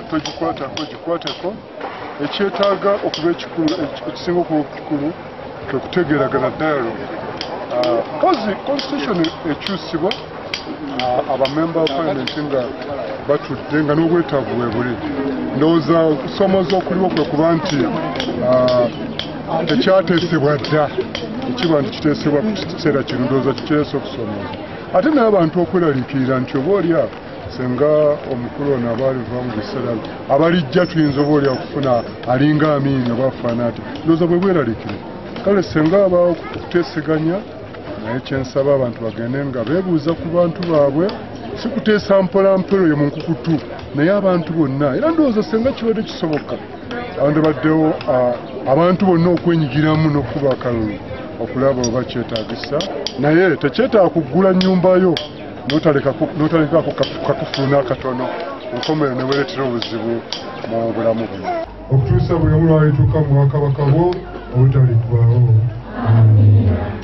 Togikwatako, gikwateko. Ekyetaaga okuba ekikulu, ekisinga okuba ekikulu, kwe kutegeeragana, dialogue. Kozi constitution ekyusibwa abamemba ba parliament nga batudde nga n'obwetaavu bwe buli. Ndowooza okusomooza okuliwo kwe kuba nti tekyateesebwa dda, ekiba nti kiteesebwa ku kiseera kino, ndowooza kikireese okusomooza. Ate naye abantu okweraliikirira nti oba olya senga omukulu ono aba aliva mu biseera abalijja, tuyinza oba olya okufuna alinga Amiini oba afaana ati, ndowooza bwe bweraliikirira. Kale senga abaawo okuteeseganya, naye kyensaba abantu bagende nga beebuuza ku bantu baabwe, si kuteesa mpola mpola oyo mu nkukutu, naye abantu bonna. Era ndowooza senga kibadde kisoboka, abantu baddewo, abantu bonna okwenyigiramu n'okukuba akalulu okulaba oba kyetaagisa. Naye tekyetaaga kuggula nnyumba yo n'otalekako kakufulu n'akatono, enkomerero ne weeretera obuzibu mu bulamu buno, okutuusa buli omu lwalituuka mu bwakabaka bwo obutaliggwaawo. Amiina.